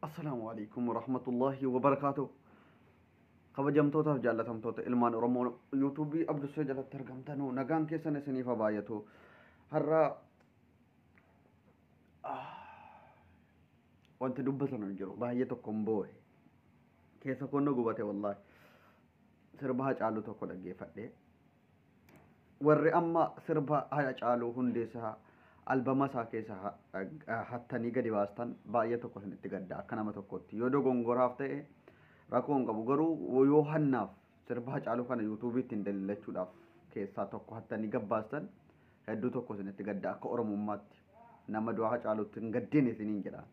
Assalaamu alaikum warahmatullahi wabarakaatuh. Kabajamtootaaf jaallatamtoota ilmaan Oromoo yuutuubii Abdussee jalatti argamtanuu nagaan keessan isiniif haa baay'atu. Har'a wanti dubbatan hin jiru, baay'ee tokko hin boo'e. Keessa koon na gubate wallaahi. Sirba Hacaaluu tokko dhaggeeffadhe. Warri amma sirba Hacaaluu Hundeessaa albama isaa keessa hattanii gadi baastan baay'ee tokko isinitti gadda akka nama tokkotti. Yoo dogongoraaf ta'e rakkoo hin qabu, garuu yoo hannaaf sirba Hacaaluu kana yuutuubii ittiin daldalachuudhaaf keessaa tokko hattanii gabbaastan hedduu tokko isinitti gadda akka Oromummaatti. Nama du'a Hacaaluutti hin gaddin isiniin jedha.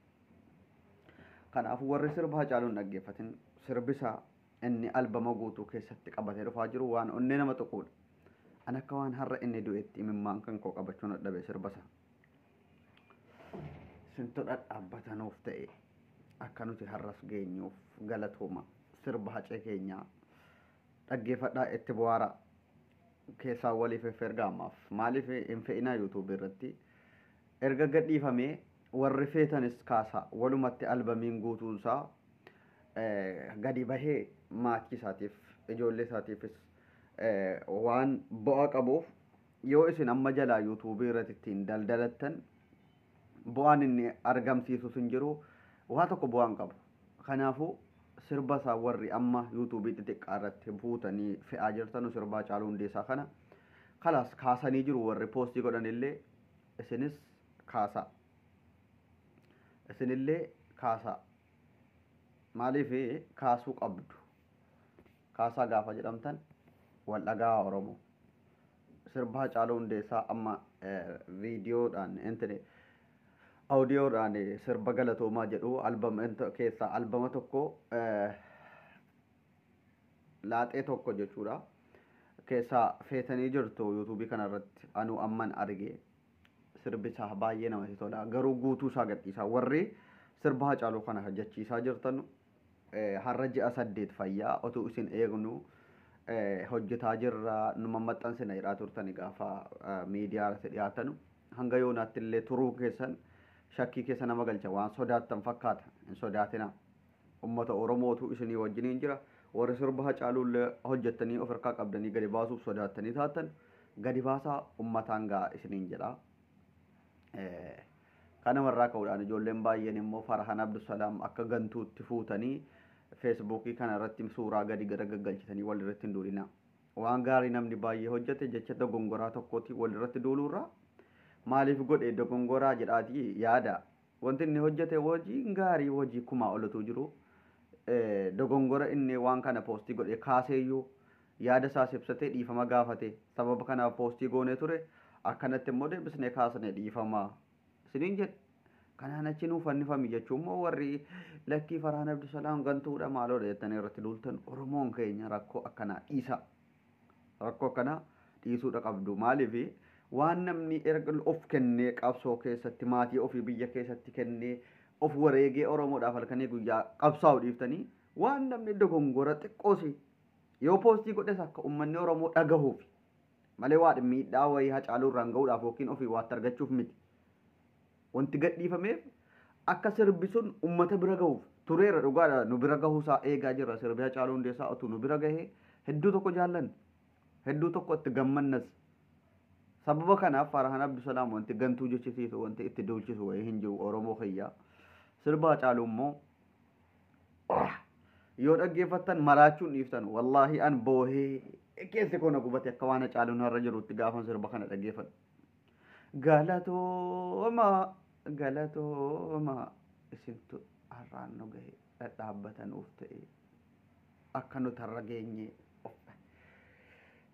Kanaafuu warri sirba Hacaaluu hin dhaggeeffatin, sirbisaa inni albama guutuu keessatti qabatee dhufaa jiru waan onnee nama tuquudha. An akka waan har'a inni du'etti imimmaan kan koo qabachuu dadhabe sirba isaa. Isintu dhadhaabbatanuuf ta'e akka nuti har'as geenyuuf galatooma. Sirba Hacee keenyaa dhaggeeffadhaa, itti bu'aara, keessaa waliif ergaa ammaaf. Maaliif hin fe'inaa yuutuubii irratti erga gadhiifamee warri feetanis kaasaa, walumatti albamiin guutuunsaa gadi bahee maatii isaatiif ijoollee isaatiifis waan bu'aa qabuuf, yoo isin amma jalaa yuutuubii irratti ittiin daldalattan bu'aan inni argamsiisus hin jiru, waa tokko bu'aan qabu. Kanaafuu sirba isaa warri amma yuutuubii xixiqqaa irratti fuutanii fe'aa jirtanu sirba Hacaaluu Hundeessaa kana kalaas kaasanii jiru, warri poostii godhan illee isinis kaasaa. Isinillee kaasaa. Maaliif kaasuu qabdu? Kaasaa gaafa jedhamtan wal dhagaa Oromoo. Sirba Hacaaluu Hundeessaa amma viidiyoodhaan intini audiyoodhaan sirba galatoomaa jedhu albama keessaa albama tokko laaxee tokko jechuudha. Keessaa feetanii jirtu yuutuubii kanarratti anuu amman arge, sirbi isaa baay'ee namatti tola. Garuu guutuu isaa gadhiisaa. Warri sirba Hacaaluu kana hojjechiisaa jirtan har'a ji'a 8 fayyaa otuu isin eegnu hojjetaa jirra numa maxxansina jedhaa turtani gaafa miidiyaa irratti dhiyaatanu, hanga yoonaatti illee turuu keessan shakkii keessa nama galcha, waan sodaattan fakkaata. Hin sodaatina. Ummata Oromootu isinii wajjiniin jira. Warri sirba Hacaaluu illee hojjettanii of harkaa qabdanii gadi baasuuf sodaattanii taatan gadi baasaa, ummataan ga'a isiniin jedha. Kanumarraa ka'uudhaan ijoolleen baay'een immoo Farhan Abdusalaam akka gantuutti fuutanii feesbuukii kana irratti suuraa gadi gara gaggalchitanii wal irratti hin duulina. Waan gaarii namni baay'ee hojjete jecha dogongoraa tokkooti wal irratti duuluurraa maaliif godhe dogongoraa jedhaatii yaada. Wanti inni hojjete hojiin gaarii hojii kumaa olutu jiru. Dogongora inni waan kana poostii godhe kaaseeyyuu yaada isaas ibsatee dhiifama gaafate, sababa kanaaf poostii goonee ture, akkanatti immoo deebisnee kaasne, dhiifama isiniin jedhe. Kanaan achi nuuf fannifami jechuun immoo warri lakkii Farhaan Abdusalaam gantuudha maaloodha jettanii irratti duultan, Oromoon keenya rakkoo akkanaa dhiisa. Rakkoo akkanaa dhiisuudha qabdu. Maaliif waan namni erga of kennee qabsoo keessatti maatii ofii biyya keessatti kennee of wareegee Oromoodhaaf halkanii guyyaa qabsaa'u dhiiftanii waan namni dogongora xiqqoosi yoo poostii godhes akka uummanni Oromoo dhagahuuf malee waa miidhaa wayii Hacaaluu irraan gahuudhaaf yookiin ofii waatti argachuuf miti. Wanti gadhiifameef akka sirbi sun uummata bira gahuuf tureera, dhugaadha, nu bira gahuusaa eegaa jirra. Sirbi Hacaaluu Hundeessaa otuu nu bira gahee hedduu tokko jaallanna, hedduu tokko itti gammannas. Sababa kanaaf Farhaan Abdusalaam wanti gantuu jechisiisu, wanti itti duulchisu wayii hin jiru Oromoo kiyya. Sirba Hacaaluu immoo yoo dhaggeeffattan maraachuun dhiiftan, wallaahi an boohee keessi koo na gubate akka waan Hacaaluun har'a jirutti gaafan sirba kana dhaggeeffadhu. Galatooma, galatooma, isintu har'aan nu gahe, dhadhaabbatanuuf ta'e akka nuti har'a geenye.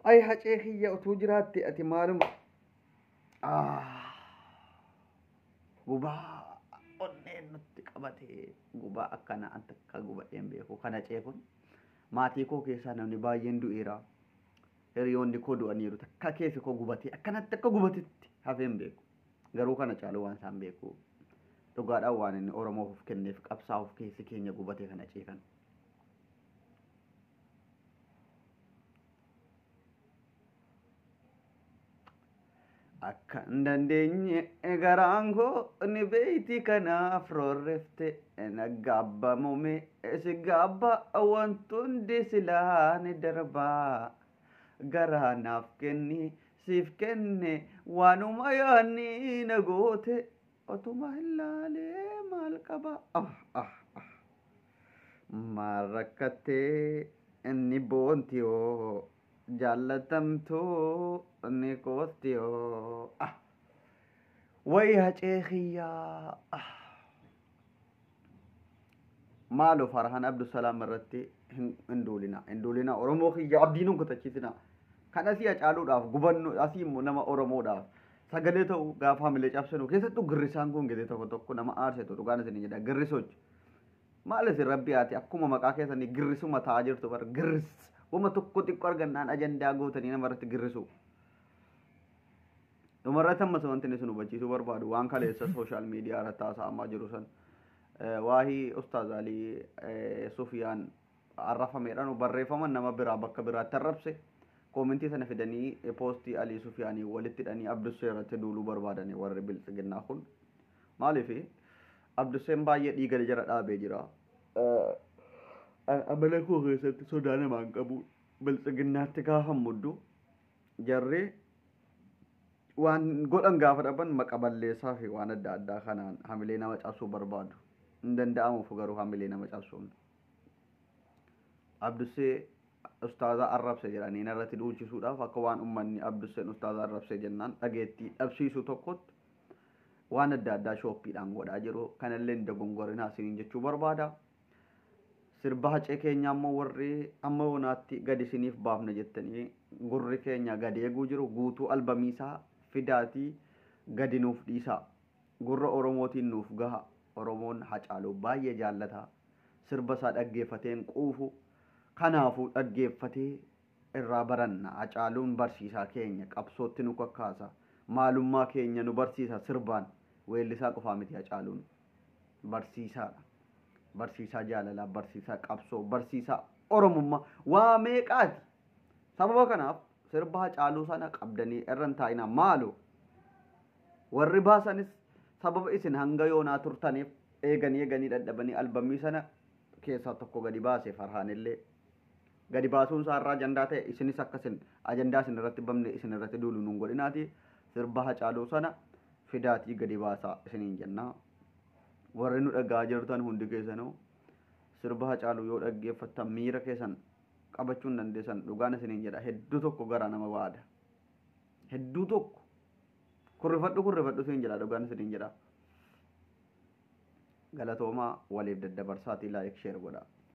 Ay Hacee kiyya, utuu jiraatte ati maaluma gubaa onneen nutti qabate, gubaa akkana an takka gubadheen beeku. Kan Hacee kun maatii koo keessaa namni baay'een du'eera. Hiriyoonni koo du'aniiru, takka keessi koo gubatee akkanatti akka gubatetti hafeen beeku. Garuu kana caalu waan isaan beeku, dhugaadhaan waan inni Oromoof of kenneef qabsaa'uuf keessi keenya gubatee kana ceekan. Akka hin dandeenye garaan koo ni beeyti, kanaaf roorrifte na gaabbamume si gaabba, wanti hundi silaa ni darbaa. Garaa naaf kenni siif kenne, waanuma yaadni na goote otuma hin laalee maal qaba. Ah ah ah. Maal rakkattee inni boontiyoo jaallatamtuu ni koostiyoo. Ah. Wayi Hacee kiyyaa. Ah. Maaloo Farhaan Abdusalaam irratti hin duulina. Hin duulina Oromoo kiyya, abdii nun kutachiisina. Kan asii Hacaaluudhaaf gubannu, asii immoo nama Oromoodhaaf sagalee ta'u gaafa hamilee cabsinu, keessattuu girrisaan kun gizee tokko tokko nama aarsitu, dhugaan isin jedha, girrisochi. Maal isin rabbi haati akkuma maqaa keessanii girrisuma ta'aa jirtu bara girris wama tokko xiqqoo argannaan ajandaa gootanii nama irratti girrisu. Dhumarratti ammas wanti inni isin hubachiisuu barbaadu waan kaleessa social media irratti haasa'amaa jiru san, waahii Ustaaz Alii Sufiyaan arrafameedhaan barreeffaman nama biraa bakka biraatti arrabse, comment sana fidanii post Alii Sufiyaanii walitti hidhanii Abdussee irratti duuluu barbaadanii warri biltsiginnaa kun. Maaliif Abdusseen baay'ee dhiiga jara dhaabee jira. Amala koo keessatti sodaa namaa hin qabu. Biltsiginnaatti gaafa muddu jarri waan godhan gaafa dhaban maqa balleessaa fi waan adda addaa kanaan hamilee nama cabsuu barbaadu. Hin danda'amuuf garuu hamilee nama cabsuun. Abdussee ustaaza arrabse jedhanii narratti duulchisuudhaaf akka waan uummanni Abdusseen ustaaza arrabse jennaan dhageettii dhabsiisuu tokkotti waan adda addaa shooppiidhaan godhaa jiru. Kanallee hin dogongorinaa isiniin jechuu barbaada. Sirba Hacee keenya ammoo warri amma yoonaatti gadi isiniif baafna jettanii gurri keenya gadi eeguu jiru, guutuu albamiisaa fidaatii gadi nuuf dhiisaa. Gurra Oromootiin nuuf gaha. Oromoon Hacaaluu baay'ee jaallata. Sirba isaa dhaggeeffateen quufu. Kanaafuu dhaggeeffatee irraa baranna. Hacaaluun barsiisaa keenya, qabsootti nu kakkaasa. Maalummaa keenya nu barsiisa sirbaan. Weellisaa qofaa miti Hacaaluun. Barsiisaadha. Barsiisaa jaalalaa, barsiisaa qabsoo, barsiisaa Oromummaa waa meeqaati. Sababa kanaaf sirba Hacaaluu sana qabdanii irra hin taa'inaa maaloo. Warri baasanis sababa isin hanga yoonaa turtaniif eeganii eeganii dadhabanii albamii sana keessaa tokko gadi baase Farhaanillee. Gadi baasuun isaa irraa ajandaa ta'e, isinis akkasin ajandaa isin irratti bamne isin irratti duulu nun godhinaati sirba Hacaaluu sana fidaatii gadi baasaa isiniin jennaa. Warri nu dhagaa jirtan hundi keessanuu sirba Hacaaluu yoo dhaggeeffattan miira keessan qabachuu hin dandeessan, dhugaan isiniin jedha, hedduu tokko garaa nama waada. Hedduu tokko kurrifadhu kurrifadhu isiniin jedha, dhugaan isiniin jedha. Galatoomaa, waliif daddabarsaatii like, share godha.